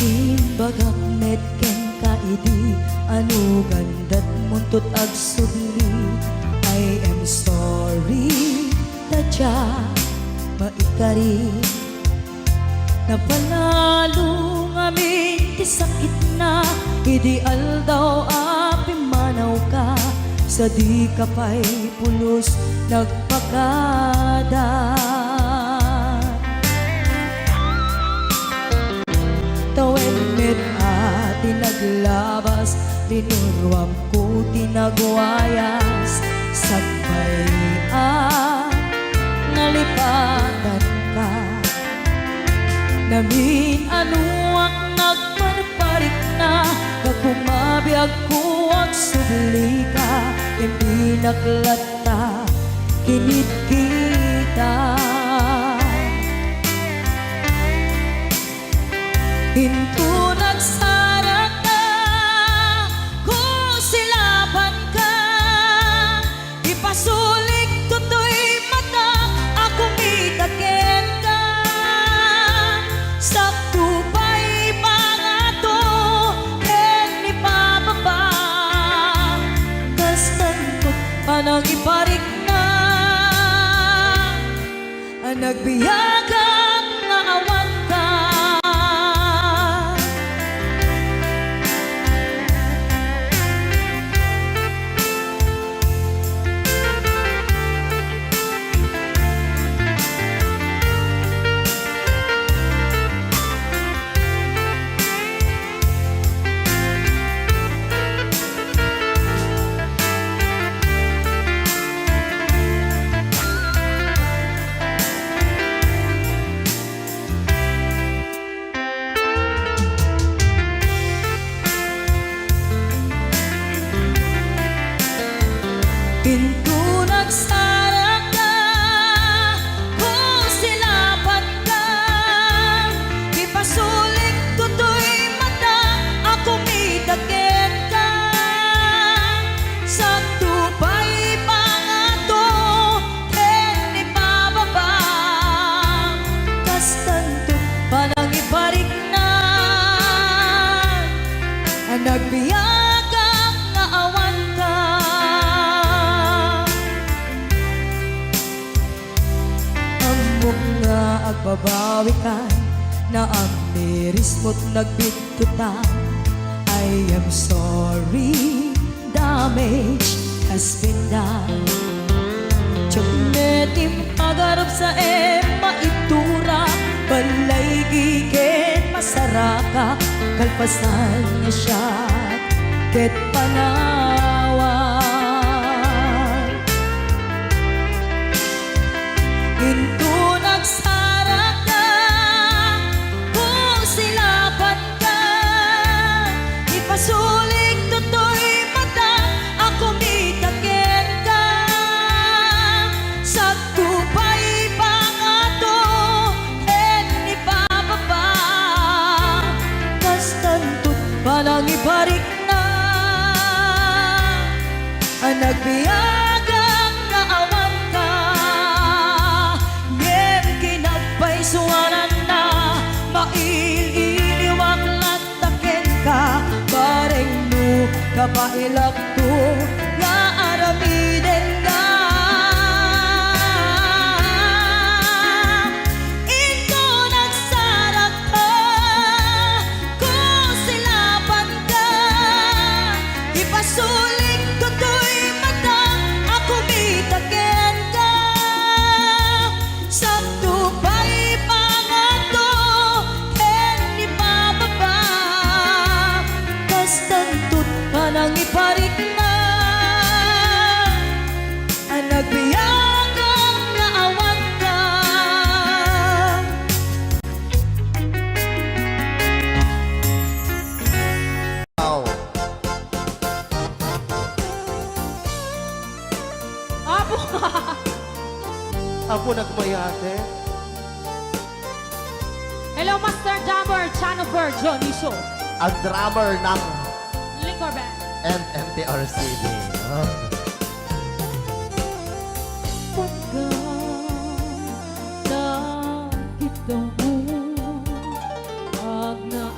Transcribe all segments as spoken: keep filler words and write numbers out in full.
Imbagak met kenka idi anugan dat muntot agsubli. I am sorry, tadya, maikari. Napalalo ngamin ti sakitna idi aldaw a pimmanawka, sadika pay pulos nagpakada. Tawen met a ti naglabas, linuruamko ti nagwayas, sakbay a nalipatanka. Namin-anoak nagparparikna, gapu mabiagko agsublika, impinak latta kinitkita. Inton agsarakka, kusilapanka, ipasulik toy mata a kumita kenka. Sakto pay pangato ken ipababa, kastanto panangiparikna. Nagbiagak nga awanka. Inton agsarakka, kusilapanka, ipasulik toy mata a kumita kenka. Sakto pay pangato ken ipababa, kastanto panangiparikna. Nagbiagak nga awanka. Ammok nga agbabawikan, naamirismo't nagbittotan. I am sorry, damage has been done. Diak met impagarup sa em maitura, balay giken masaraka, kalpasan nga siak ket panawan. Inton agsarakka, kusilapanka, ipasulik toy mata a kumita kenka. Sakto pay pangato ken ipababa, kastanto panangiparikna. Nagbiagak nga awanka, ngem kinapaysuananna, mail-iliwak latta kenka, bareng no kabaelakto nga aramidenka. Inton agsarakka, kusilapanka, ipasulik toy mata a kumita kenka. Sakto pay pangato ken ipababa, kastanto't panangiparikna. Nagbiagak nga awanka. Wow. Apo! Apo, nagmayate. Hello, Master Drummer Chanoffer Dionisio. Ang drummer ng Liquor Band. And M T R C D. Oh. Pagka nakita mo, agna-,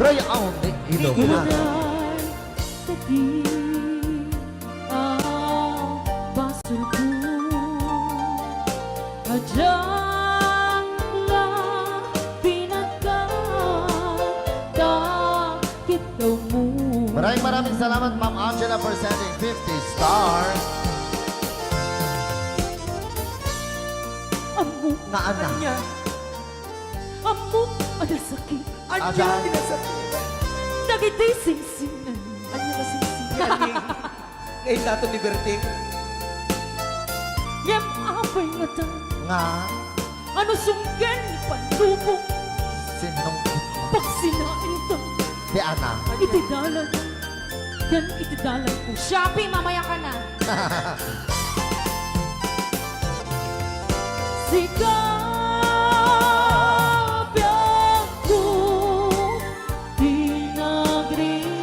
Ay, aw, ni Ilog. Uray dagiti a basolko. Adda la pinagkakita mo. Maraming, maraming salamat, Ma'am Angela, for sending fifty stars. Ammok nga anak. Ania? Ammok a nasakit. Ania ti nasakit? Dagiti singsingan. Ania nga singsingan? Ngayon nato ni Berting. Ngem apay ngata? Nga? Ano sumgen ni Panlubong? Sinong? Pagsinainta. Ti ana. Iti dalan. Ken iti dalan ko. Shopee, mamaya ka na. Sika, biag ko, pinagriro.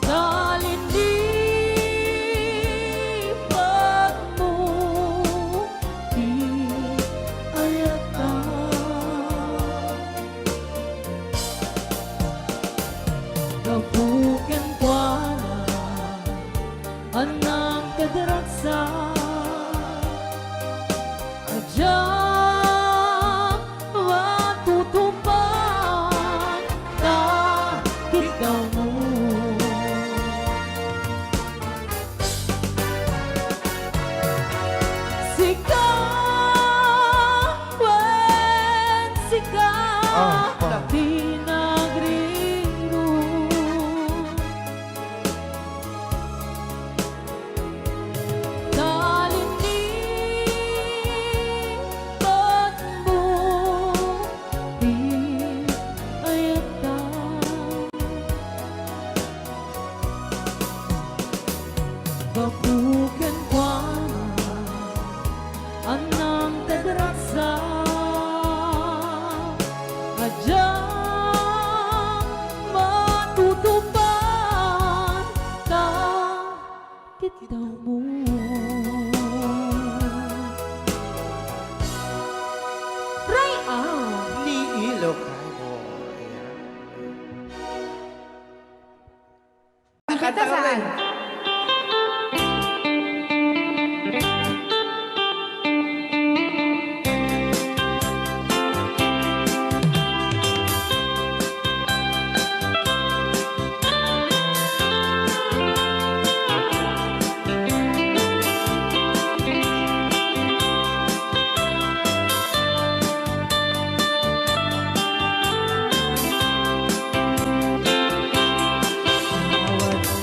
Talindipatmo ti ayatna. Gapu kenkuana, anang kadragsa. Adda matutupad ta kidawmo. Sika, wen sika, ah, ah, ti nagriro. Talindipatmo ti ayatna. Gapu kenkuana, anang kadragsa. Adda matutupad ta kidawmo. Ray-aw. Ni Ilocano. Ayan. Kanta saan?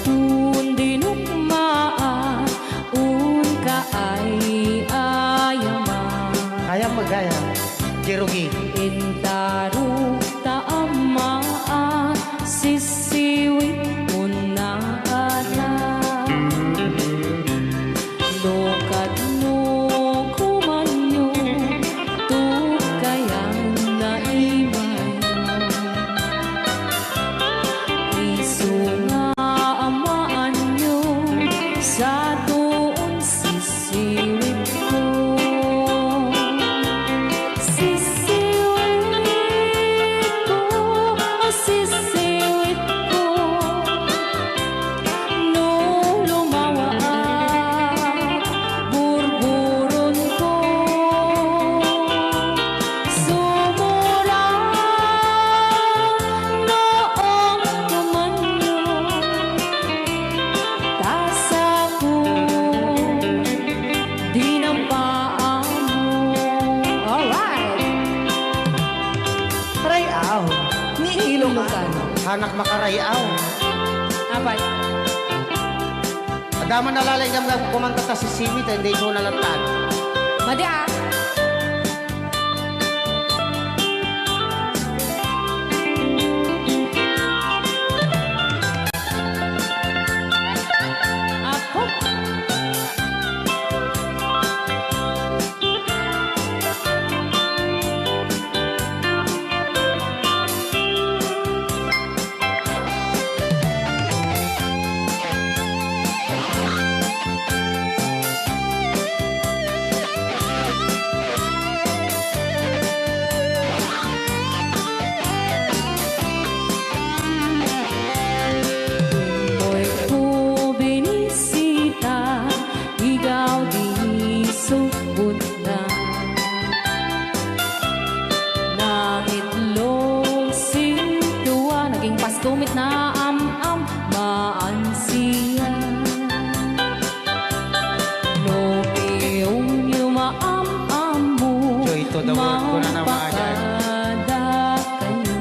Awan dinukmaan, unka ay ayaman. Kayam magayam, Jerugi. Intarok ta ammaan, sisiwit unna ada. No kadno komanyo, tukkayan na imayo. Isu nga amaanyo, satoon sisiwitko. Sisiwitko, sisiwitko. No lumawaak, burburonko. Sumurang no ong kumanyo, ta sako di napaamo. Alright! Ray-aw ni Ilocano. Hanak makaray-aw. Apay? Adda man nalalaing gamgam kumanta ta sisiwit, eh, hindi ko nalantad. Madi, ah. Apo. Tumit naam-am, maan siya. No piyongyo maam-ammo, Joy to the world, kuna na, mga dad. Mapakadakayo.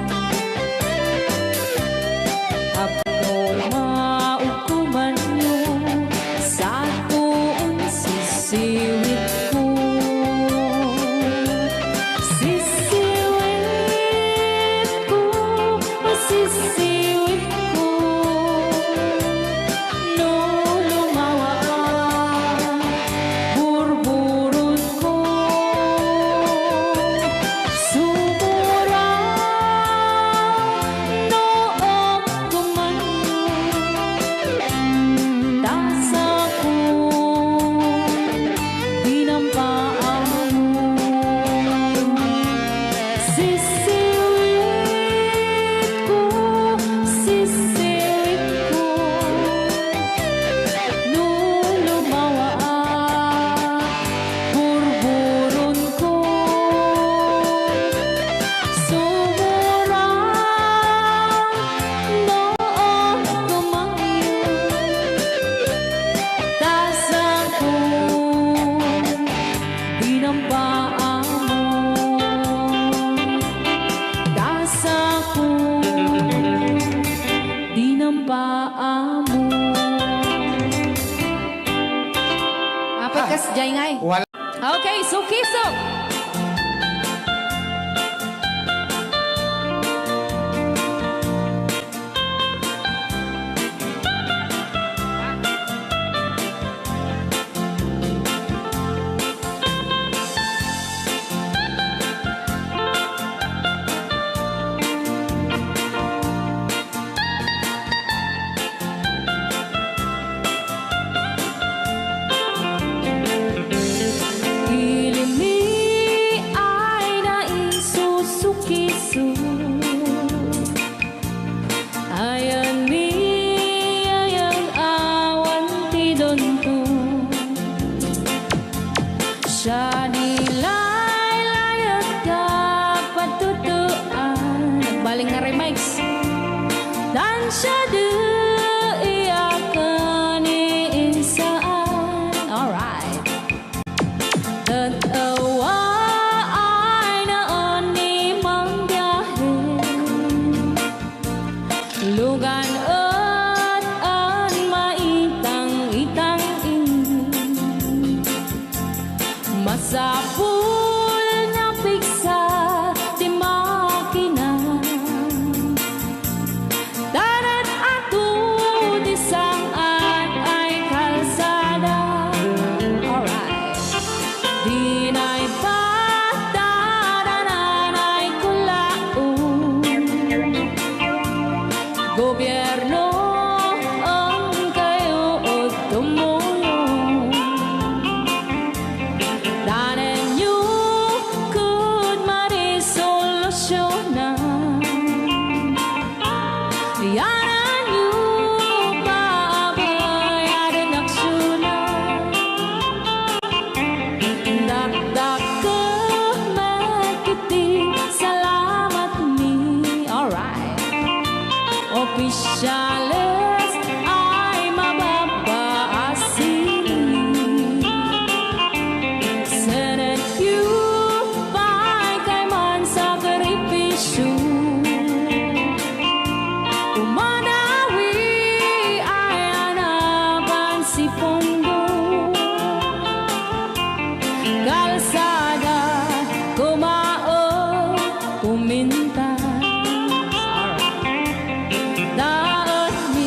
Apno maukomanyo, sakoon sisiwitko. Sisiwitko, sisiwitko. No lumawa, burburonko. Sumura, no agkumanyo. Tasako, dinampaamon. Sisiwitko, sisiwitko. No lumawa, burburonko. Sumura, no agkumanyo. Tasako, dinampaamon. Tasako, dinampaamon. Apat kas jay ngay. Wala. Okay, sukiso. Ilimmi ay naisusukiso. Ayanmi, ayang awan ti dunto. Siya di laylayet ka patutuan. Nagbaling nga remix. Tan siya di iyakan ni insaan. Alright. Tet-ewa ay naan ni manggahin. Lugan et an maitang-itang ini. Masapul nga pigsa ti makina. Tanet ato ti sang-at ay kalsada. Alright. Dinay patadanan ay kulaon. Gobierno, ang kayo o tumulong. Danenyo kud marisolusyona. Yananyo paabayaden aksiyona. Dakdake met iti salamatmi. Alright. Opisyales ay mababaasili. Senetyo pay kayman sakripisyo. Kumadawi ay anapan si Pondo. Kalsada, kumaon, kumintas. Daetmi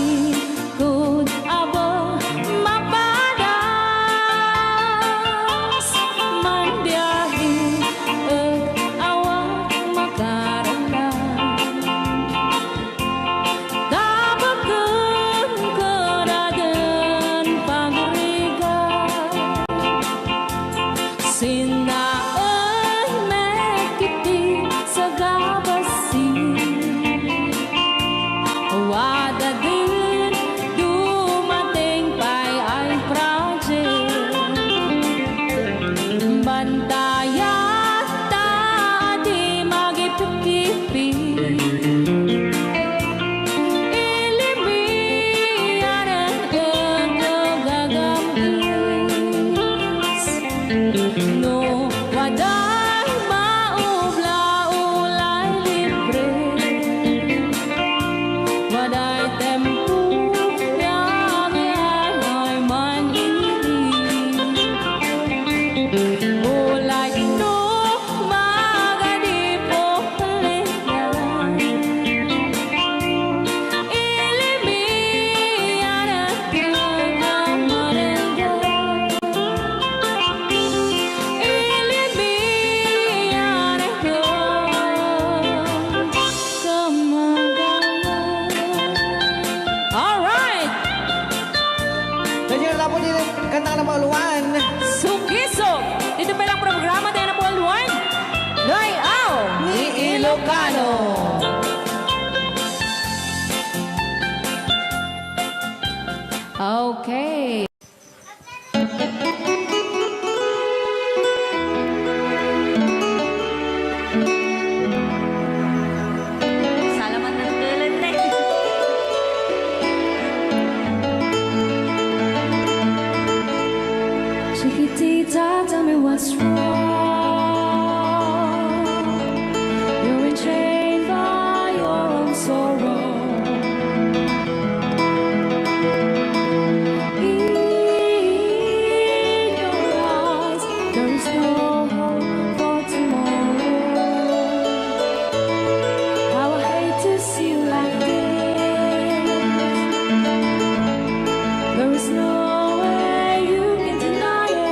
Kanta nga napauluan. Sukisok! Ditoy pay lang programa tayo napauluan. Day-aw ni Ilocano. Okay. Salamat ng tulad na eh. Chiquitita, tell me what's wrong. You're enchained by your own sorrow. In your eyes, there is no hope for tomorrow. How I hate to see you like this. There is no way you can deny it.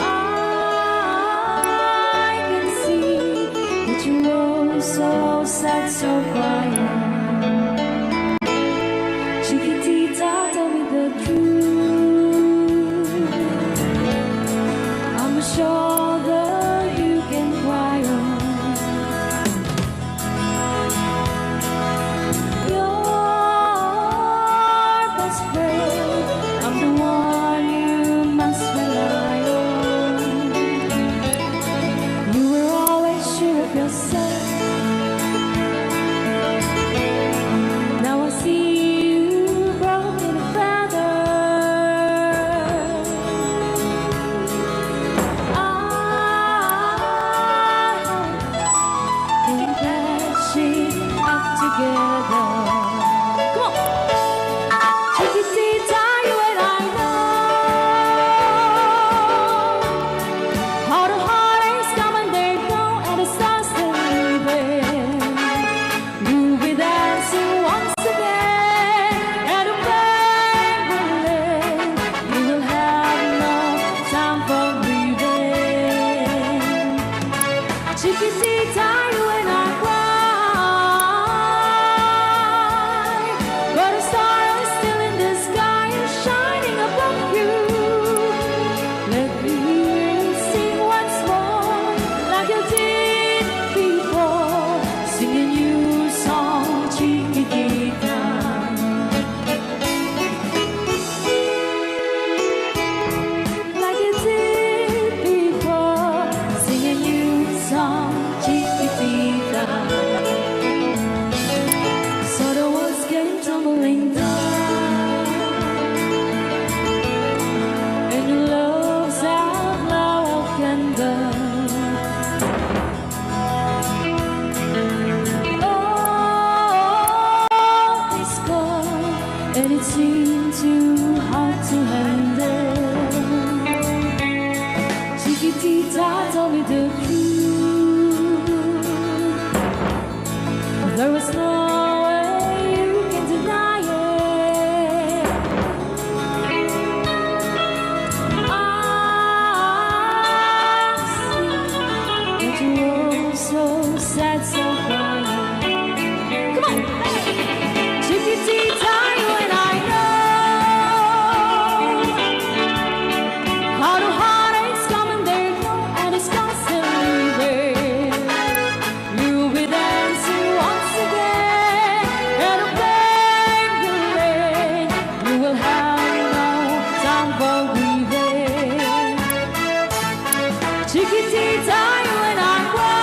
I can see that you know, so sad, so quiet. Chiquitita, tell me the truth. I'm a shoulder you can cry on. Your best friend, I'm the one you must rely on. You were always sure of yourself. Now I see you broken and feathered. I hope we can patch it up together. Come on. Chiquitita, you and I know how the heartaches come and they go, and the stars are leaving. You'll be dancing once again, and the pain will end. You will have no time for grieving. Chiquitita, you and I cry, but the star is still in the sky and shining above you. Let me hear you sing once more, like you did before. Sing a new song, Chiquitita. Like you did before. Sing a new song, Chiquitita. So the walls came tumbling down, and your love's outlaw candle. All this gold, and it seemed too hard to handle. Chiquitita, tell me the truth. There was no way you can deny it. I see that you were so sad, so quiet. Come on! Chiquitita, you and I know how the heartaches come and they go, and the scars still leaving. You'll be dancing once again, and the pain will end. You will have no time for grieving. Chiquitita, you and I cry,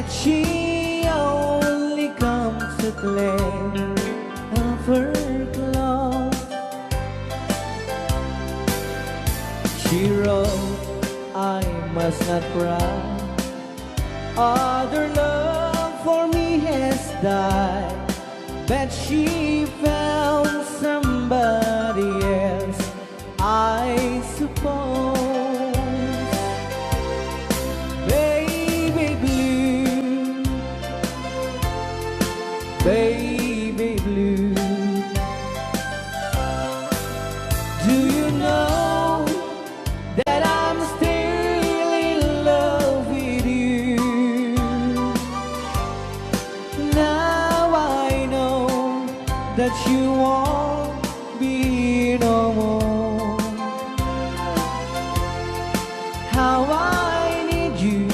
She only comes to play of her clothes. She wrote, "I must not cry. Other love for me has died." But she found somebody else, I suppose. Baby blue, baby blue, do you know that I'm still in love with you? Now I know that you won't be no more. How I need you,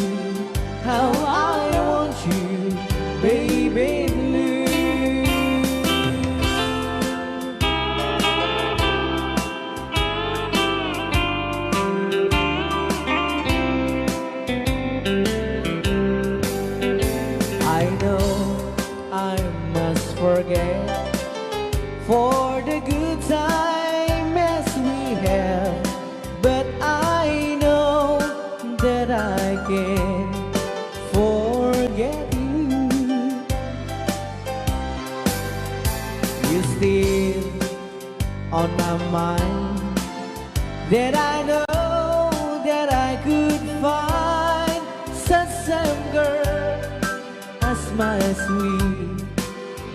how I want you, baby blue. I know I must forget for the good time as we have, but I know that I can forget you. You still on my mind, that I know that I could find such same girl as my sweet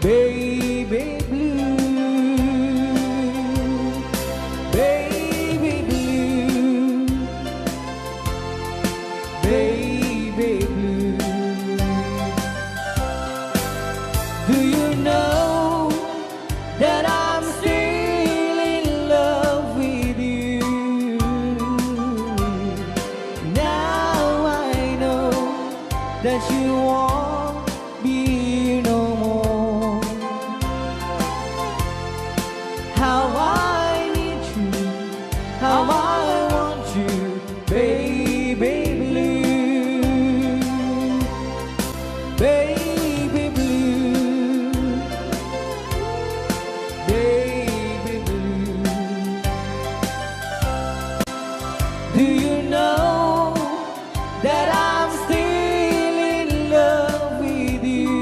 baby blue, baby blue, baby blue. Do you know that I'm still in love with you? Now I know that you won't be no more. How I need you, how I want you, baby blue, baby blue, baby blue. Do you know that I'm still in love with you?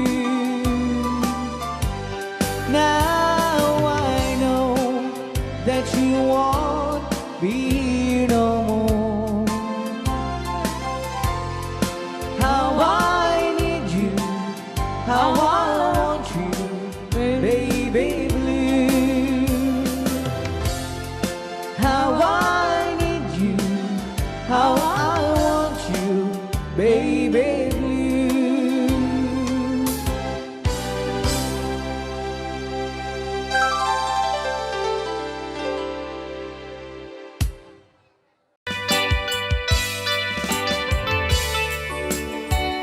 Now I know that you won't be no more. How I need you, how I want you, baby blue. How I need you, how I want you, baby blue.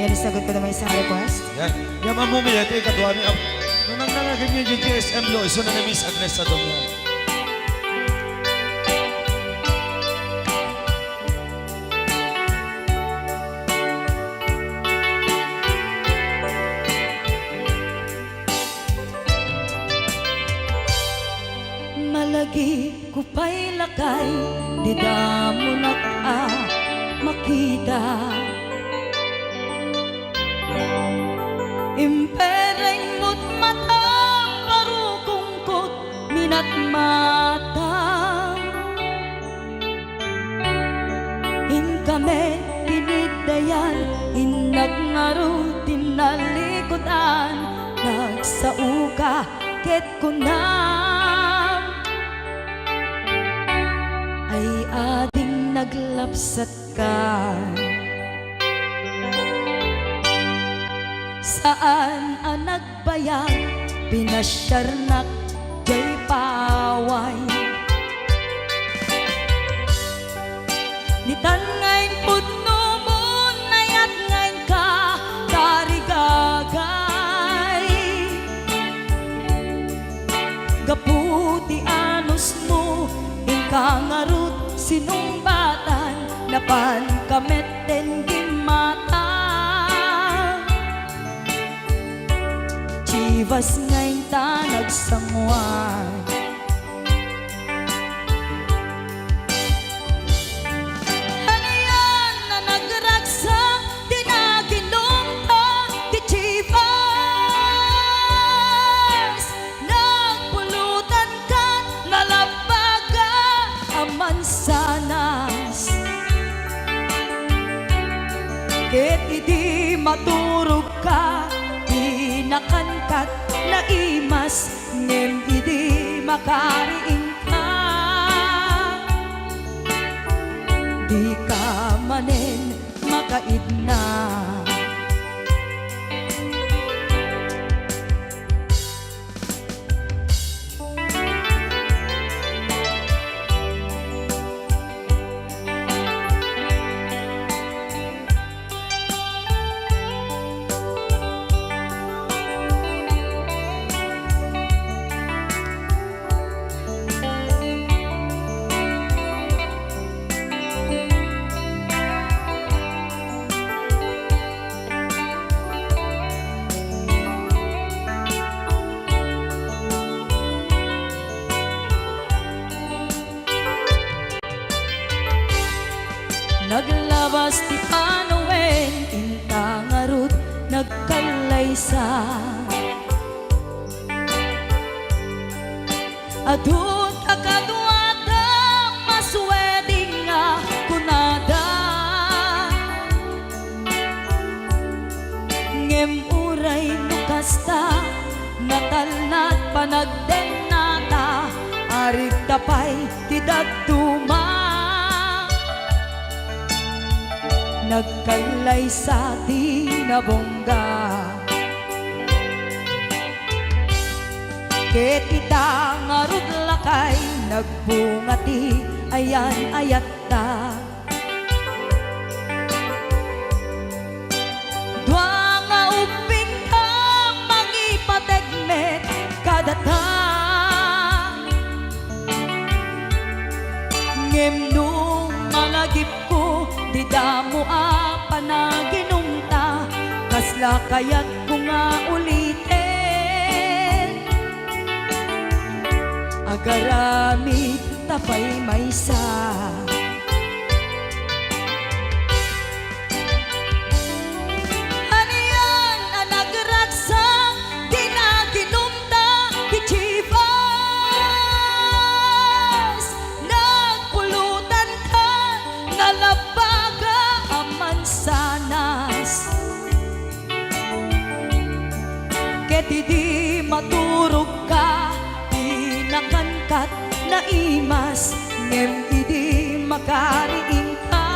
Yan, isagot ko naman isang request. Yan. Yan, Ma'am Mumi, ito yung kaduha ni Ab-, nung nangnangagan niya yung G S M Lo, iso na ni Miss Agnes Adomo. Malagip ko pay lakay, dida monak a makita. Impereng mo't matam, barukongkot minatmata. Inka met tiniddayan, innak ngarud tinnalikudan, nagsaoka ket kunam, ay ading naglapsatka. Saan a nag- bayag, pinasiarnak jay paway. Ditan nga impudnomon, nayat nga inka tarigagay. Gapu ti anusmo, inka ngarud sinungbatan, napanka met ten gimmata. Chivas nga inta nagsanguan. Anian a nagragsak ti naginumta ti Chivas. Nagpulutan kat nalabaga a mansanas. Ket idi maturog ka, di nakankat naimas, ngem idi makariing ka, di ka manen makaidna. Naglabas ti panawen, inta ngarud nagkallaysa. Adu ta kaduada masuweding nga kunada. Ngem uray no kasta, natalna ti panagdennata, arigta pay ti dadduma. Nagkallaysa ti nabungga. Ket ita ngarud lakay, nagbunga ti ayan-ayatta. Dua nga ubbingta, mangipateg met kadata. Ngem no malagipko ti damo a panaginumta, kasla kayatko nga uliten? Agaramidta pay maysa. Anian a nagragsak ti naginumta ti Chivas. Nagpulutan ka, nalabaga a mansanas. Ket idi maturog ka, di nakankat naimas, ngem idi makariing ka,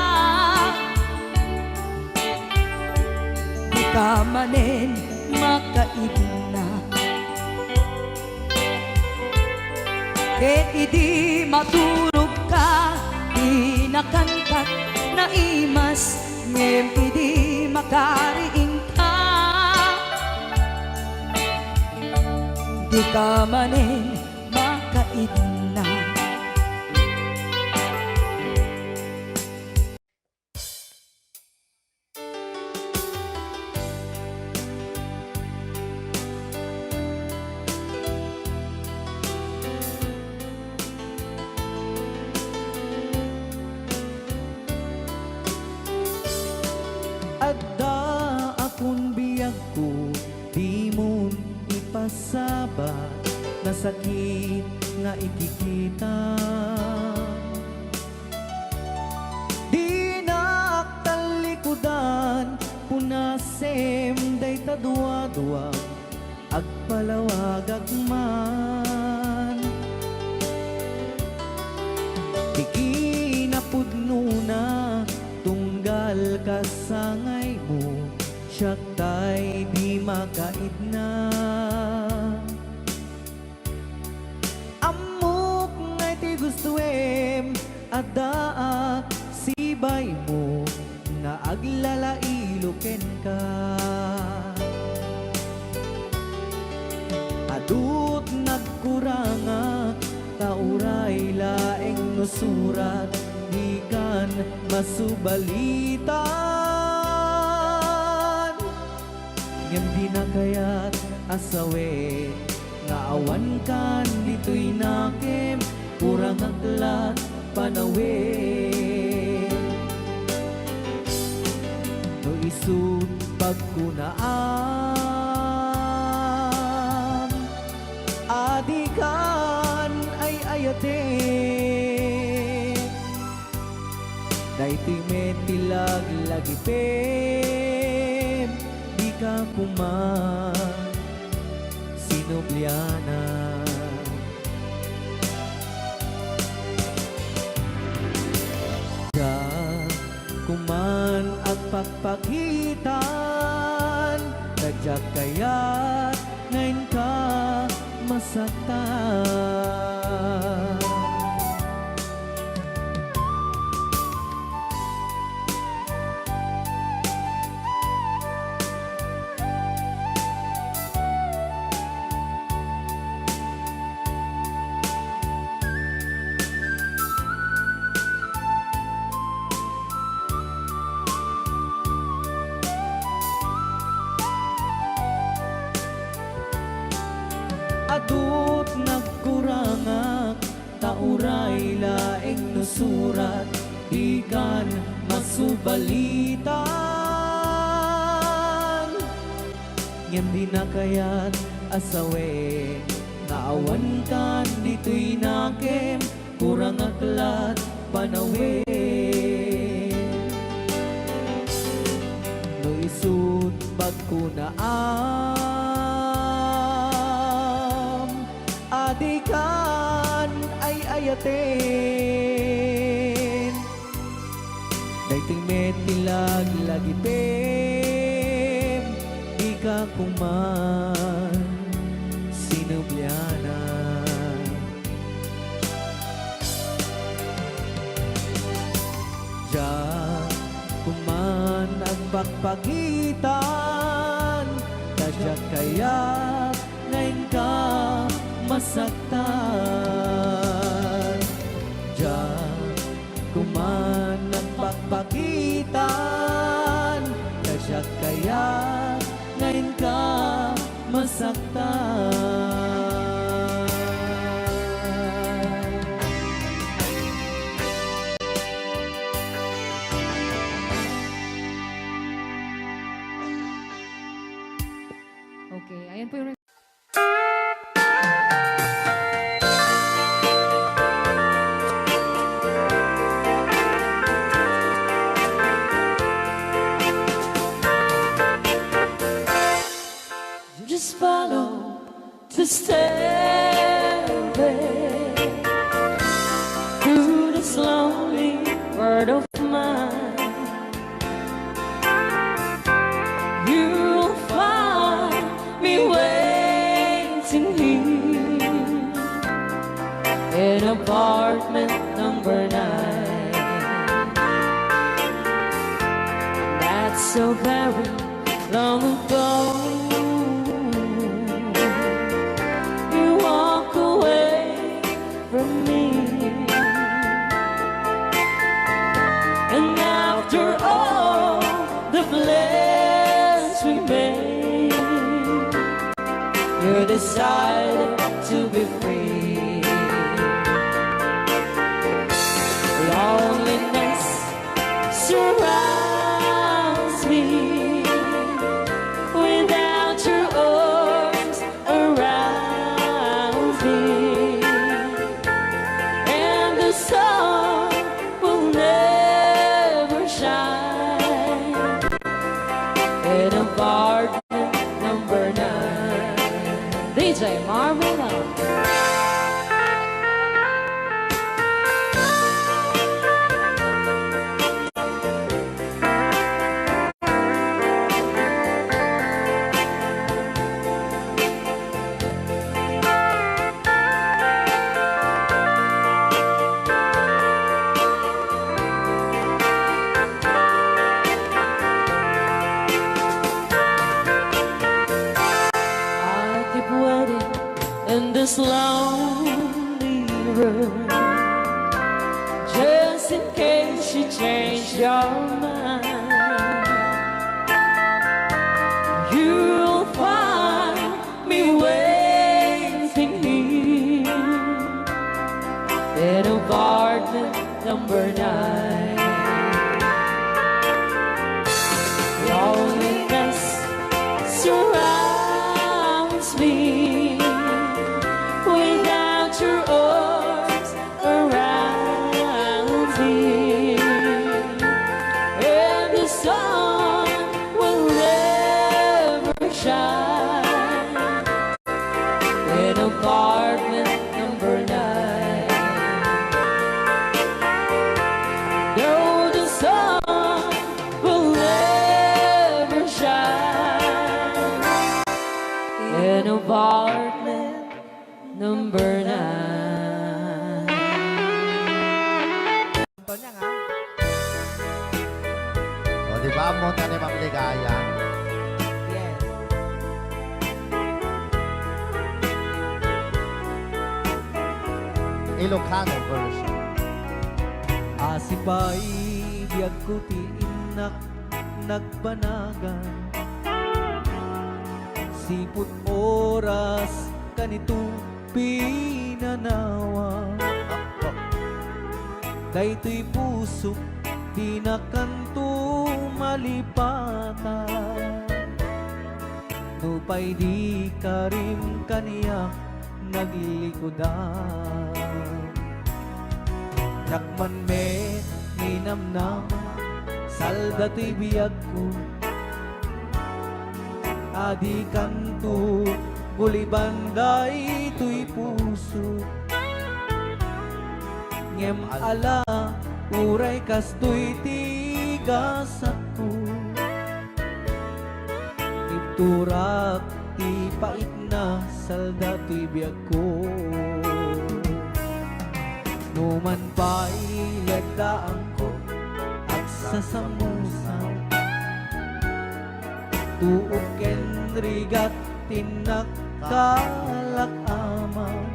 di ka manen makaidna. Ket idi maturog ka, di nakankat naimas, ngem idi makariing ka, di ka manen makaidna. Adda akon biagko, dimon ipasabat, nasakit nga ikikita. Dinak tallikudan, punasem dayta duadua, agpalawagak man. Ti kinapudnona, tunggal kasangaymo, siak tay di makaidna. Ammok nga iti gustoem, addaak sibaymo nga aglalailo kenka. Adut nagkurangak, ta uray laeng no surat, dikan masubalitan. Ngem dina kayat a sawen nga awankan ditoy nakem, kurangak lat panawen. No isut' pagkunaam a dikan ay-ayaten, daytoy met ti laglagipem, dika koma sinublianan. Diak koman agpakpakitan, ta diak kayat nga inka masaktan. Adut nagkurangak, ta uray laeng no surat, dikan masubalitan. Ngem dina kayat a sawen nga awankan ditoy nakem, kurangak lat panawen. No isut' pagkunaam a dikan ay-ayaten, daytoy met ti laglagipem, dika koman sinublianan. Diak koman agpakpakitan, ta diak kayat nga inka masaktan. Diak koman agpakpakitan, ta diak kayat nga inka masaktan. Okay, ayan po yung Just follow the stairway through this lonely world of mine. You'll find me waiting here in apartment number nine. That's so very long ago. You walk away from me. And after all the plans we made, you decided to be free. Loneliness surrounds me without your arms around me, and the sun will never shine in apartment number nine. D J Marvin. I keep waiting in this lonely room, just in case you change your mind. You number nine. Loneliness surrounds me without your arms around me, and the sun will never shine in apartment number nine. Though the sun will never shine in apartment number nine. Antonio, ha? O, di ba? Ammo na ni Ma'am Ligaya. Yes. Ilocano version. Asipay biagko ti innak nagbanagan. Sipud oras kanito pinanawa. Daytoy pusok, dina kanto malipatan. Nupay di karim kaniak naglikudan. Diak man met ninamnama, salda toy biagko. Adi kanto guliban daytoy puso. Ngem ala, uray kastoy ti gasatko. Ibturak ti paitna, salda toy biagko. Numan pay leddaanko, agsasamusaw. Tuok ken rigat ti nakalak-aman.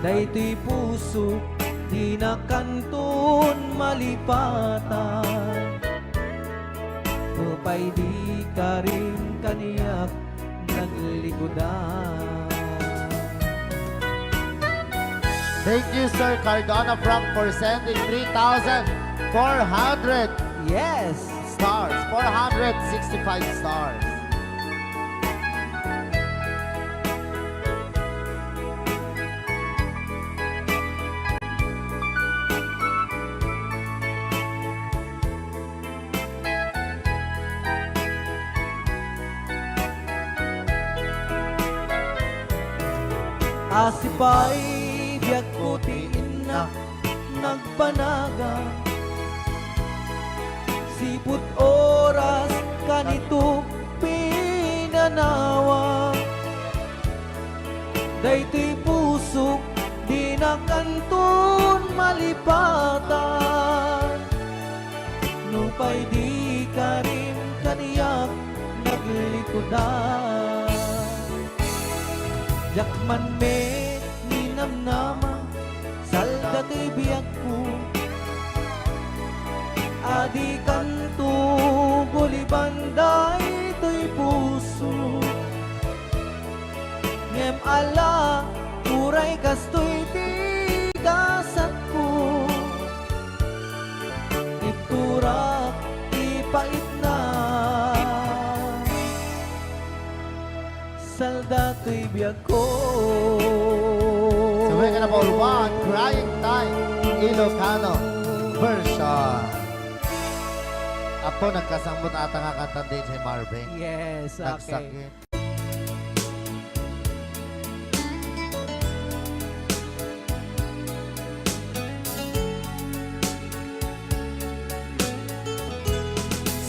Daytoy puso, dina kanton malipatan. Nupay di karim kaniak naglikudan. Thank you, Sir Cardona Frank, for sending three thousand four hundred Yes! stars, four hundred sixty-five stars. Asipay biagko ti innak nagbanagan. Sipud oras kanito pinanawa. Daytoy pusok, dina kanton malipatan. Nupay di karim kaniak naglikudan. Diak man met ninamnama, salda toy biagko. Adi kanto guliban daytoy puso. Ngem ala, uray kastoy ti gasatko. Ibturak ti paitna, salda toy biagko. Sabay ka na, Paul Juan, Crying Time, Ilocano version. Apo, nagkasambot ata nga kanta ni D J Marvin. Yes, okay. Nagsakit.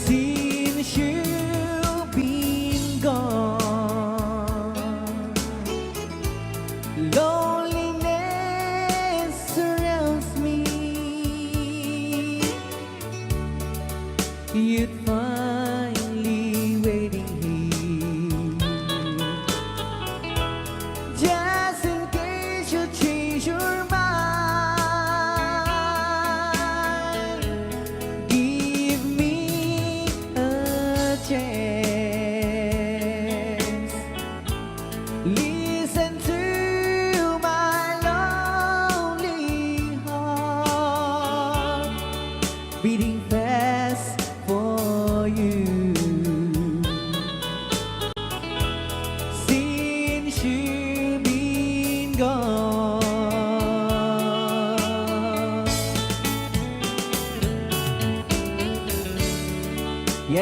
Since you've been gone, loneliness surrounds me. You'd find me waiting here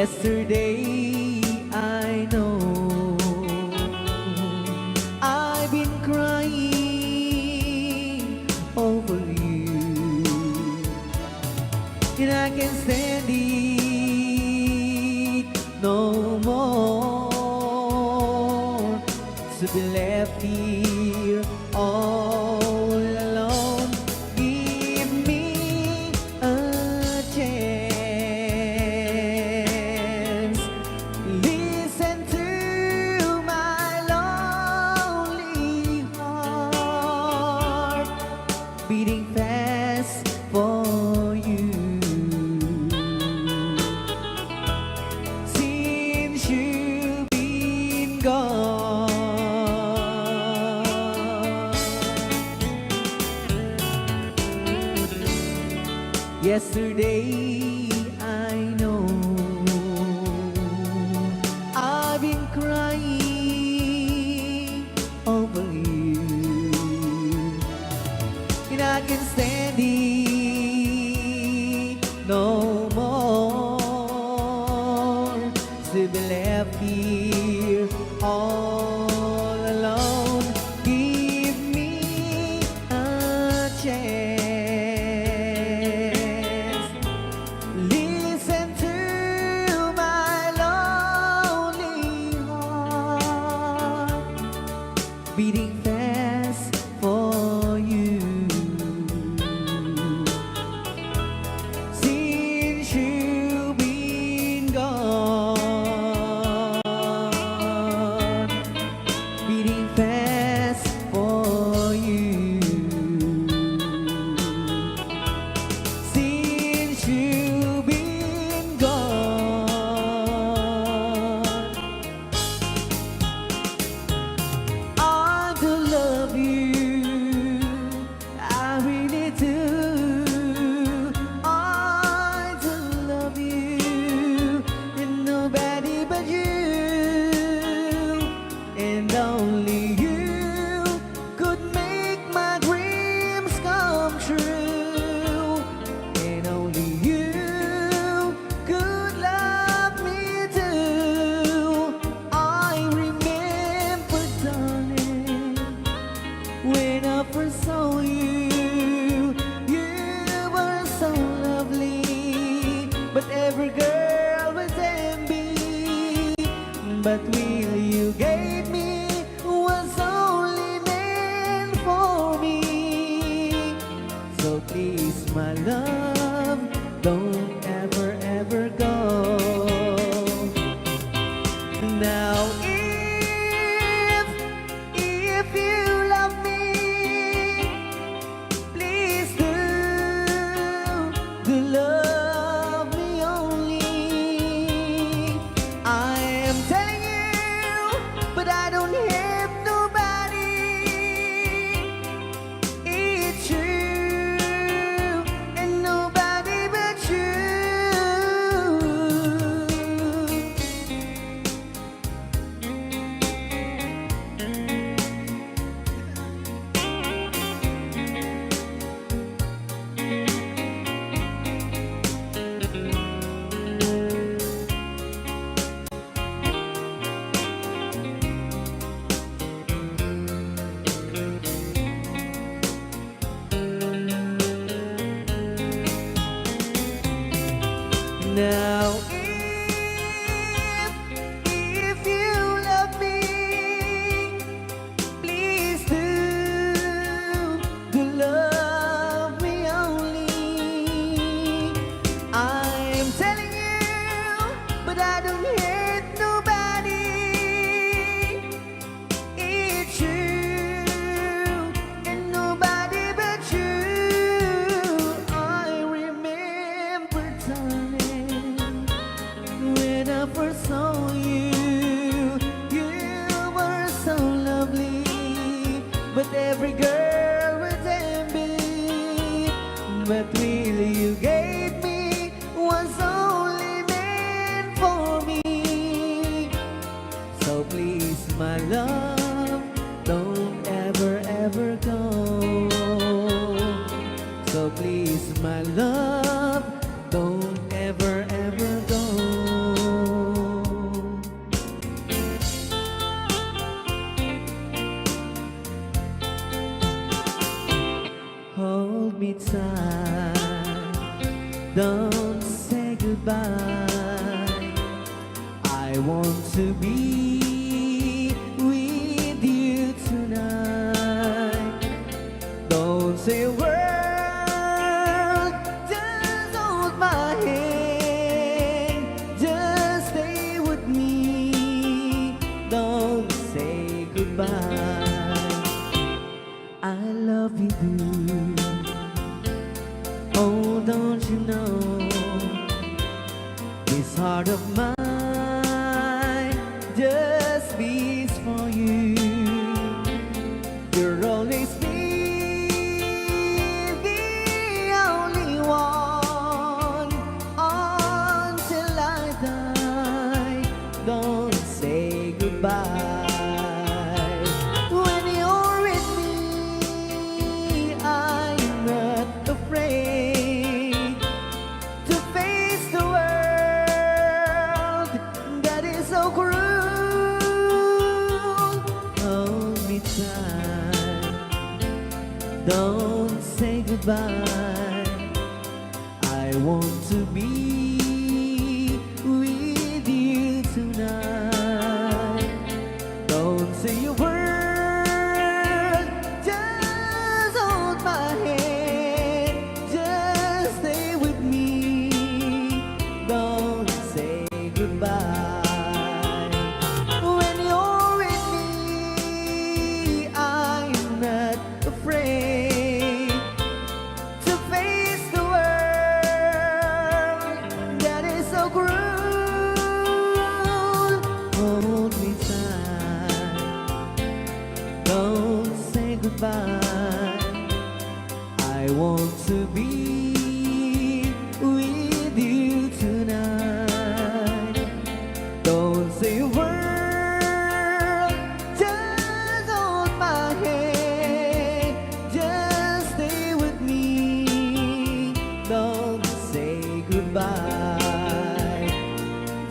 Yesterday, I know I've been crying over you, and I can stand it no more to be left here all alone. Give me a chance. Listen to my lonely heart beating fast for you since you've been gone. Yesterday, I know I've been crying over you, and I can stand it no more to be left here all alone. Give me a chance. Listen to my lonely heart beating fast for you since you've been gone, beating fast for you since you've been gone. I do love you, I really do. I do love you, and nobody but you, and only you could make my dreams come true, and only you could love me too. I remember, darling, when I first saw you, you were so lovely, but every girl was envy. But will you gave me was only meant for me. So please, my love, don't ever, ever go. Now, if, if you love me, please do, do love me only. I am telling you, but I don't have nobody. It's true, and nobody but you. Don't say goodbye. I want to be with you tonight. Don't say a word, just hold my hand, just stay with me. Don't say goodbye. I love you, do. Oh, don't you know this heart of mine just beats for you? You'll always be the only one until I die. Don't say goodbye. When you're with me, I'm not afraid to face the world that is so cruel. Hold me tight. Don't say goodbye. I want to be with you tonight. Don't say a word, just hold my hand, just stay with me. Don't say goodbye. When you're with me, I'm not afraid to face the world that is so cruel. Hold me tight. Don't say goodbye. I want to be with you tonight. Don't say a word, just hold my hand, just stay with me. Don't say goodbye,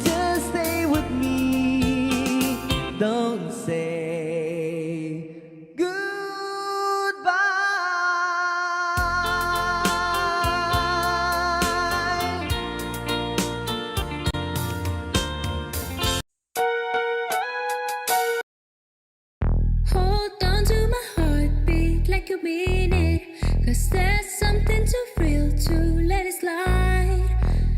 just stay with me. Don't say goodbye. Hold on to my heartbeat like you mean it, 'cause there's something too real to let it slide.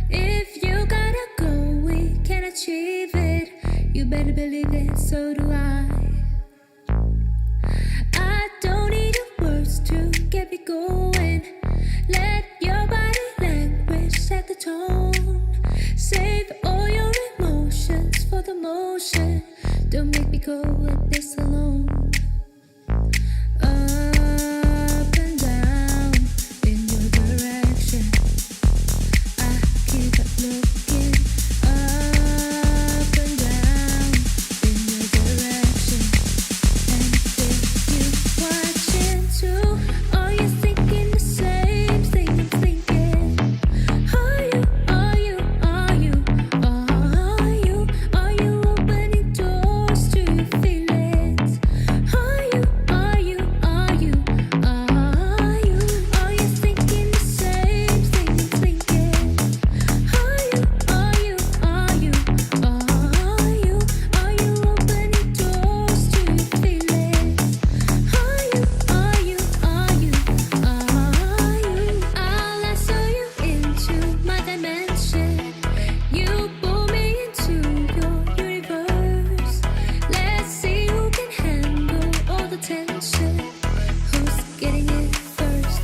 If you gotta go, we can achieve it. You better believe it, so do I. I don't need your words to get me going. Let your body language set the tone. Save all your emotions for the motion. Don't make me go at this alone. Up and down in your direction. I keep looking up and down in your direction, and I feel you watching too. Are you thinking the same thing I'm thinking? Are you, are you, are you, are you, are you opening doors to your feelings? Are you, are you, are you, are you, are you thinking the same thing I'm thinking? Are you, are you, are you, are you, are you opening doors to your feelings? Are you, are you, are you, are you? I lasso you into my dimension. You pull me into your universe. Let's see who can handle all the tension. Who's getting it first?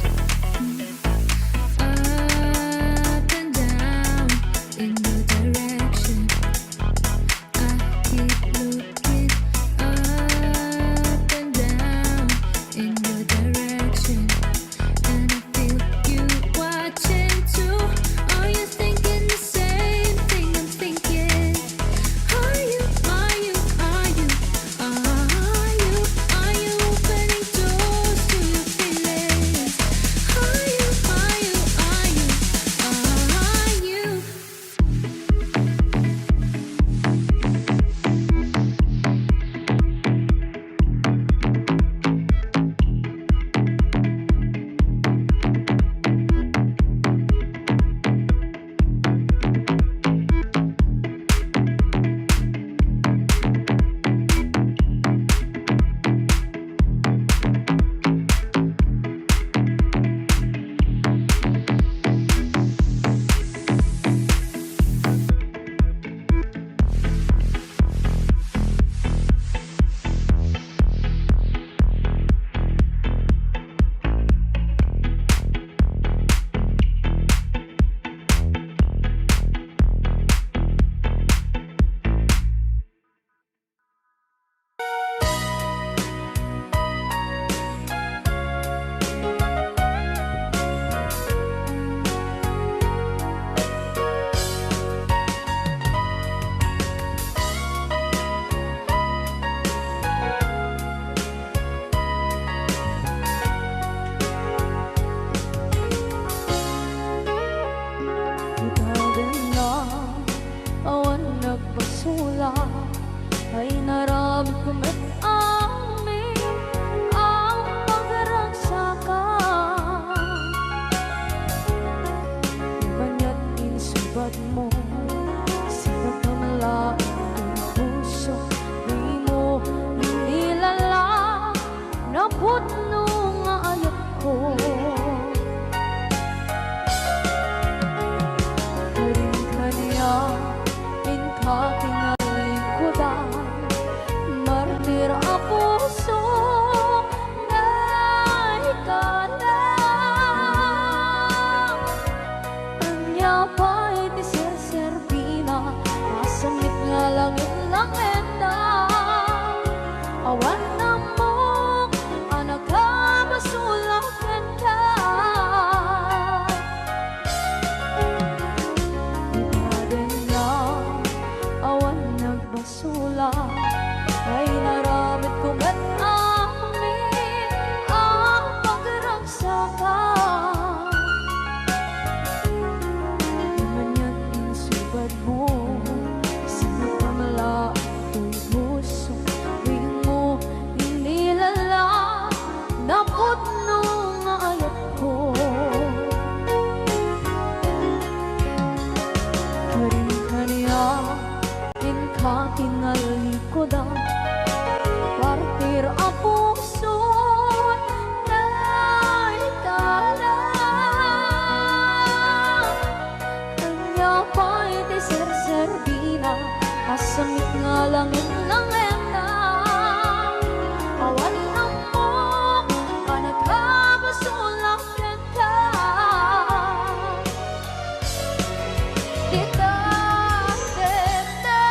Up and down in your direction. I keep looking up and down in your direction, and I feel you watching too. Are you thinking the same thing I'm thinking? Are you, are you, are you, are you, are you opening doors to your feelings? Are you, are you, are you, are you? Ay, naramidko met amin a pagragsakam. Maniat insubadmo, sika met laeng ti puso, dimo inilala, napudno nga ayatko. Ken kaniak, inka tinallingkodan, martir a puso, naikana. Ania pay ti serserbina, a semmit nga langit-langitna, awan ammok a nakabasol a kenka. Ti padana, awan nagbasol a, ay, naramidko met amin a pagragsakam. Maniat insubadmo, sika met laeng ti puso, dimo inilala, napudno nga ayatko. Ken kaniak, inka tinallingkodan, martir a puso, naikana. Ania pay ti serserbina, a semmit nga langit-langitna, awan ammok a nakabasol a kenka. Dita, dita,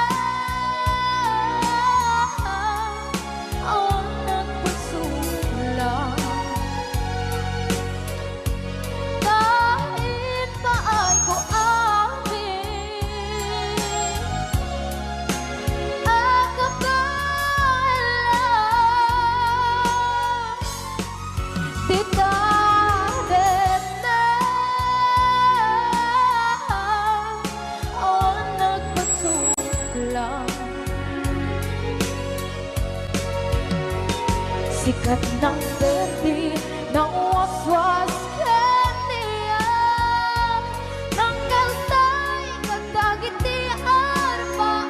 awan nagpasula. Ta impaayko amin a kabaelan. Dita, dita, awan nagpasula. Sikat nang berdi, nang waswas kaniak, nang kaltay kadagiti arpaam.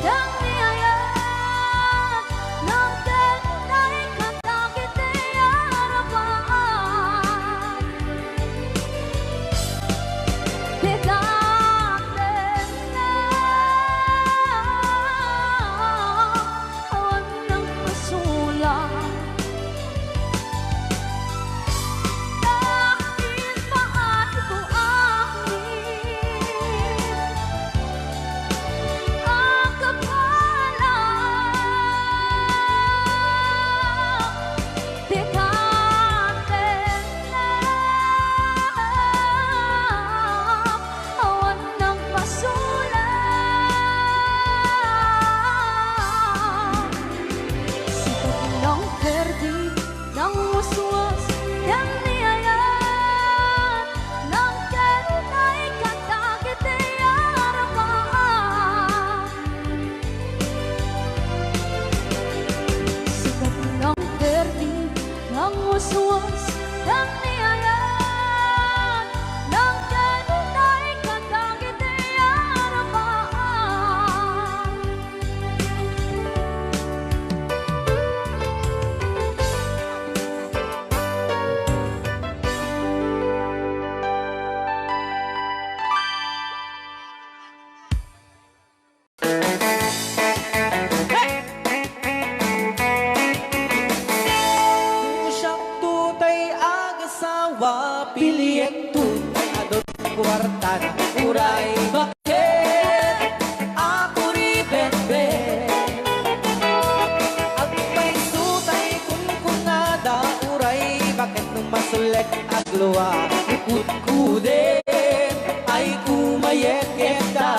Dagiti ayat, nagdaldaykada dagiti arabaak. Dagdagdakna, awan nagpasulang. Dakes maay ko amin a kapalang, ti katenna, awan nagpasulang. Sika ti nangperdi, nangmuswas, ken ni ayat, nangdaldaykada dagiti arabaak. Sika ti nangperdi, nangmuswas, ken ni ayat, nangdaldaykada dagiti arabaak. Siakto tay agasawa, piliekto tay adun kuartana, uray baket a kuribetbet. Agpayso tay kunkunada, uray baket no masulek aglua, kutkuden ay kumayeketa.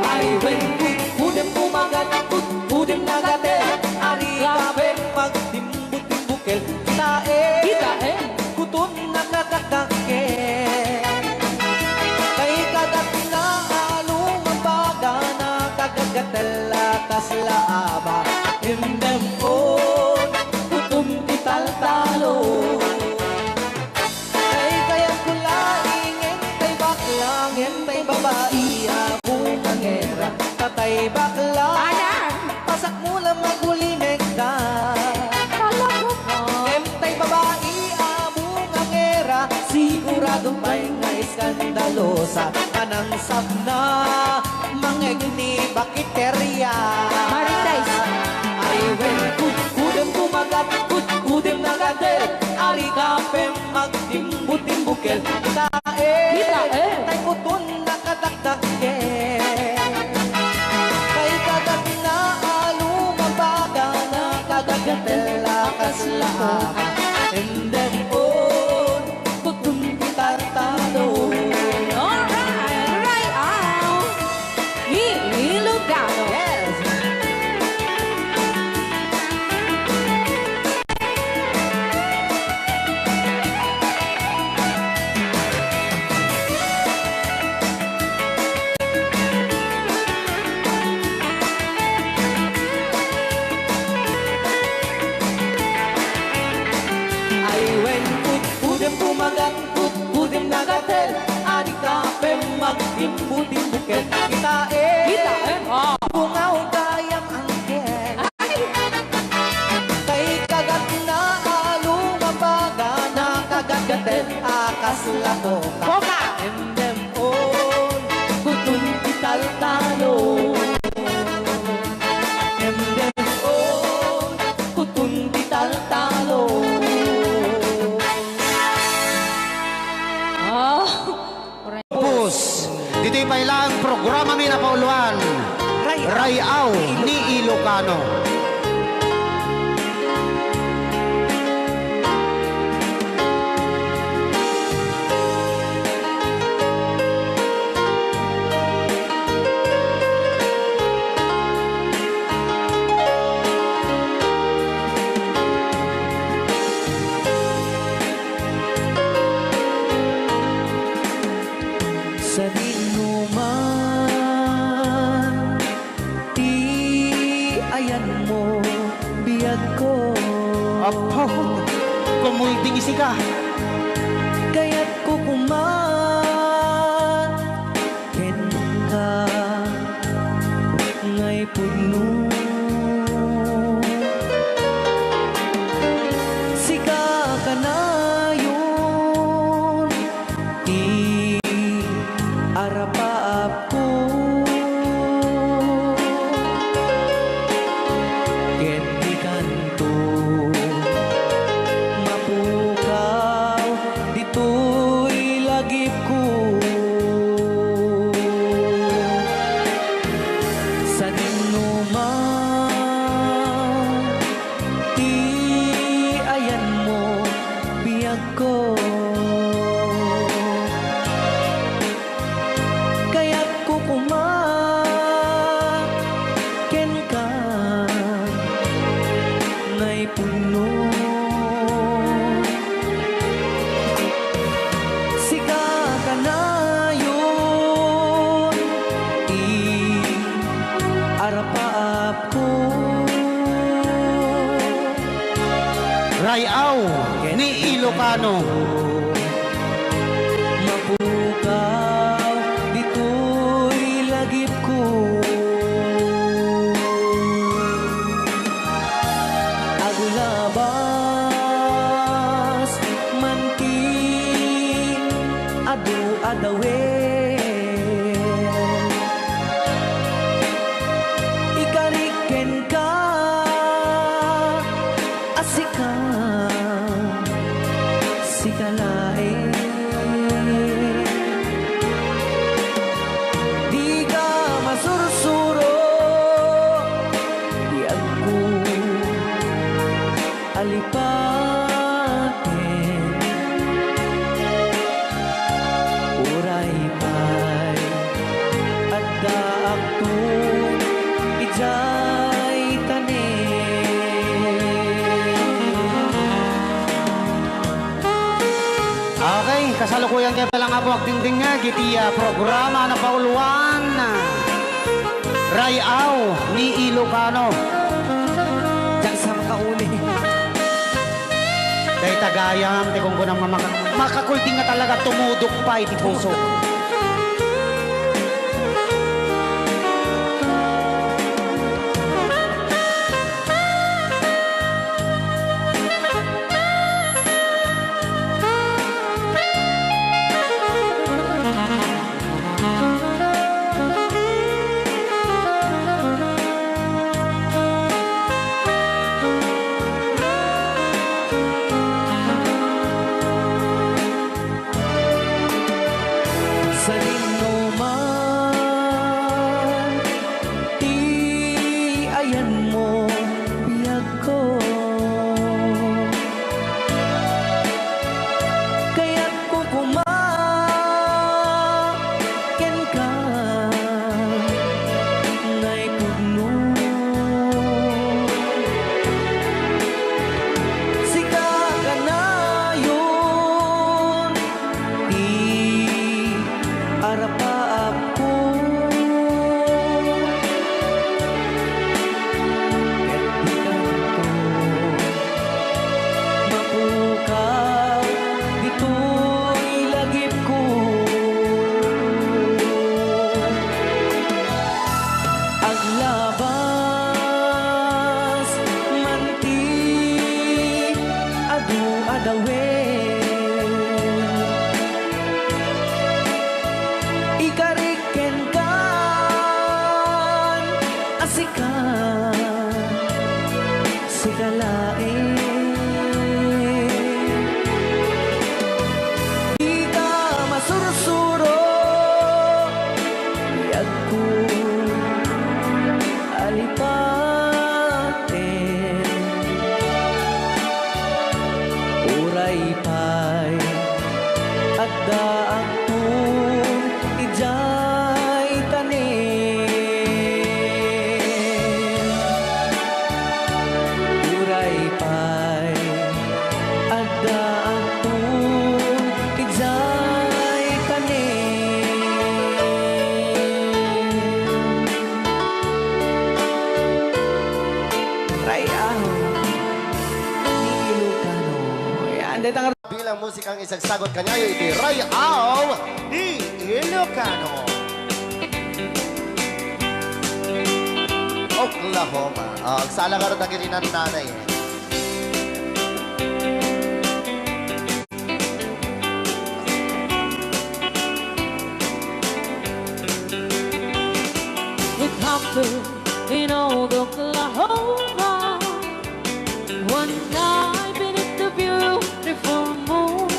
Ay wen, kutkudem kumagat, kutkudem nagatel, ari ka wen magtimbutimbukel, kitaem. Kitaem. Kuton nakadakdakkel. Kay kagatna a lumabaga, nakagagatel a kasla aba. Imdem on, kuton ti taltalo. Kay kayatko laeng, ngem tay bakla, ngem tay babai a bungangera. Tatay bakla. Ayan. Pasakmo la magulimekda. Talaga ba? Ngem tay babai a bungangera, sigurado pay nga eskandalosa. Manangsapna, mangegni bakiteria. Marites. Ay wen, kutkudem kumagat, kutkudem nagatel, ari ka pen magtimbutimbukel. Kitaem. Kitaem. Tay kuton nakadakdakkel. Kay kagatna a lumabaga, nakagagatel a kasla aba. Imdem on, kuton ti tartalo. Alright, Ray-aw ni Ilocano. Yes. Ay wen, kutkudem kumagat, kutkudem nagatel, ari ka pen magtimbutimbukel. Kitaem. Kitaem, ah. Bungaw gayam anghel. Ay. Kay kagatna a lumabaga, nakagagatel a kasla koka. Koka. Imdem on, kuton ti taltalo. Imdem on, kuton ti taltalo. Ah. Pus, ditoy pay laeng programami a napauluan, Ray-aw. Ray-aw ni Ilocano. Sadinoman ti ayanmo, biagko. Apo, kumulding isika. Kayatko koma kenka. ko. Kayatko koma kenka, ngay pudno. Sika kanayon ti arapaapko. Ray-aw ni Ilocano. Mapukaw ditoy lagipko. Aglabas man ti adu-adawen. Ikarik kenka a sika, sika laeng. Dika masursuro, biagko a lipaten. Uray pay addaakto idiay tanem. Okay, kasalukuyan kayat lang nga po agdingdingngeg iti, ah, programa a napauluan, ah, Ray-aw ni Ilocano. Diak sa makauli. Dayta gayam ti kunkunam nga maka-, makakulding nga talaga tumudok pay iti puso. Sadino man ti ayanmo, biagko. Kayatko koma kenka, ngay pudno. Sika kanayon ti arapaapko. Ket dikanto mapukaw ditoy lagipko. Aglabas man ti adu-adawen. Ikarik kenkan a sika, sika laeng. Dika masursuro, biagko a lipaten. Uray pay addaakton idiay tanem. Uray pay addaakton idiay tanem. Ray-aw ni Ilocano. Yan, dayta nga bilang musikang isagsagot kaniayo iti Ray-aw ni Ilocano. Oklahoma. Ah, agsala ka dagiti nannanay. It happened in old Oklahoma. One night beneath the beautiful moon,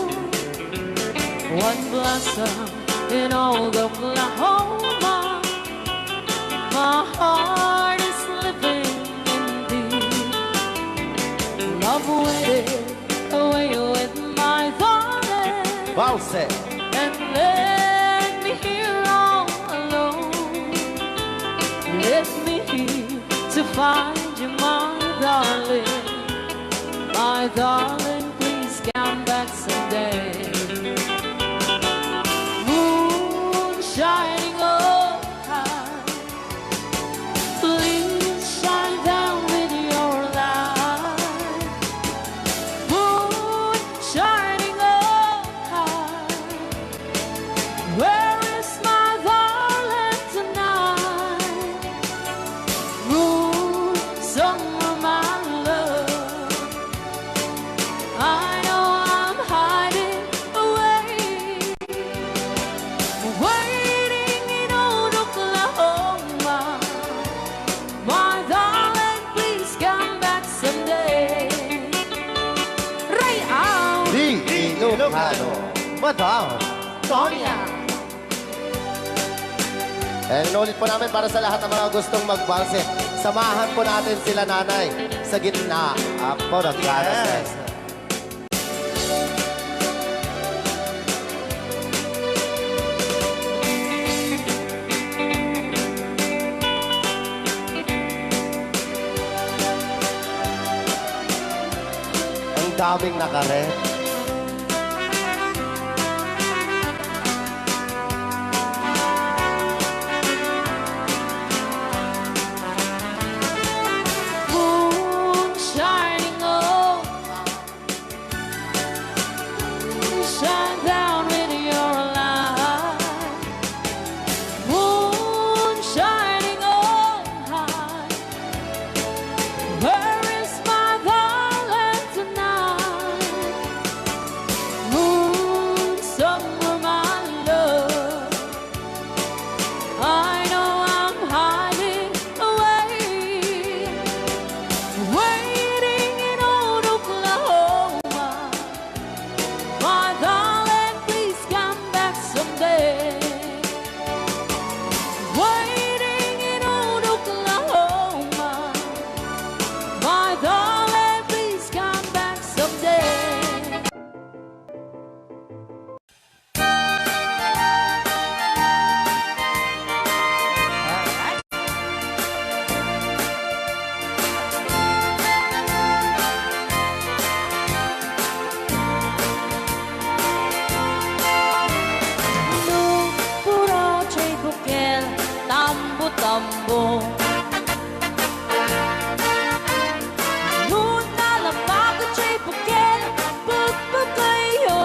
one blossom in old Oklahoma. My heart is living in thee. Love waited away with my Valse. And left me here all alone. Left me here to find you, my darling. My darling, please come back someday. Moon shining overhead, please shine down with your light. Moon shining overhead, where is my darling tonight? Moon, somewhere, my love, I know I'm hiding away. Waiting in old Oklahoma. My darling, please come back someday. Ray out! Di Ilocano, Madam Tonya. Eh, inulit po namin para sa lahat ng mga gustong magbalse. Samahan po natin sila, Nanay, sa gitna. Apo, nagkakaset. Yes. Ang daming nakaret. Moon shining over, shine down with your light. Moon shining overhead, where is my darling tonight? Moon, somewhere, my love, I know I'm hiding away, waiting in old Oklahoma. My darling, please come back someday. Waiting in old Oklahoma. My darling, please come back someday. No puraw jay bukel, tambo-tambo. No nalabag jay bukel, pukpukayo.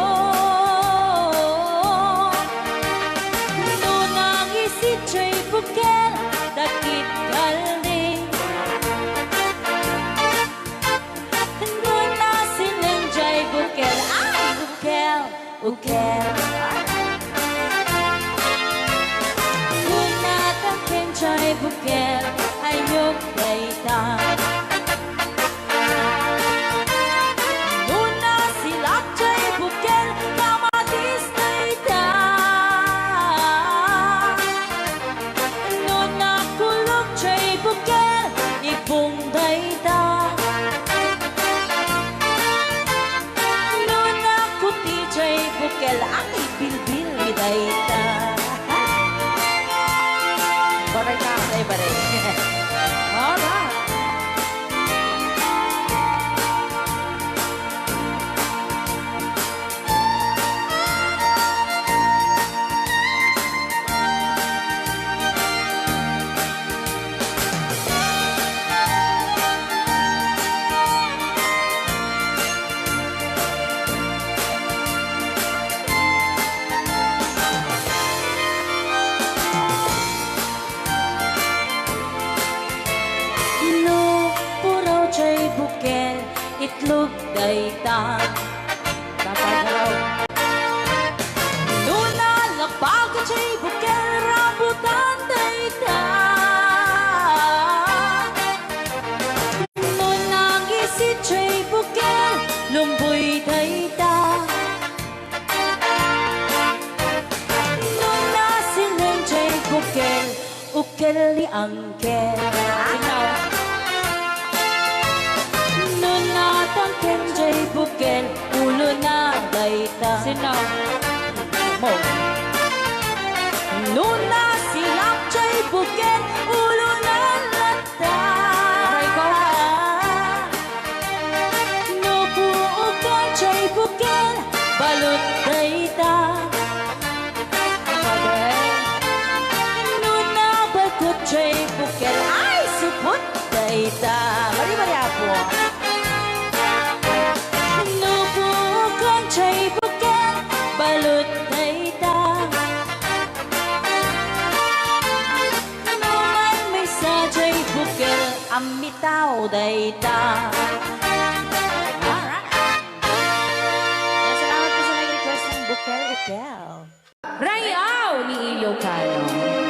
No nangisit jay bukel, dakit kaldi. No nasileng jay bukel, ay, bukel. Ukel. No natangken jay bukel, ayok dayta. No nasilak jay bukel, kamatis dayta. No nakulok jay bukel, ibong dayta. No nakuti jay bukel, ay, bilbil mi dayta. Baray ka, ay, baray. Alright. No puraw jay bukel, itlog dayta. Dapat raw. No nalabag jay bukel, rambutan dayta. No nangisit jay bukel, lumboy dayta. No nasileng jay bukel, ukel ni angkel. Sino? No natangken jay bukel, ulo na dayta. Sino? Mo. No nasilak jay bukel, ulonan latta. Aray ko. No puokan jay bukel, balut dayta. Pwede. No nabalkot jay bukel, ay, supot dayta. Mari, mari, apo. No puokan jay bukel, balut dayta. No maymaysa jay bukel, ammitaw dayta. Alright. Salamat po sa nag-request ng bukel-ukel. Rayaw ni Ilocano.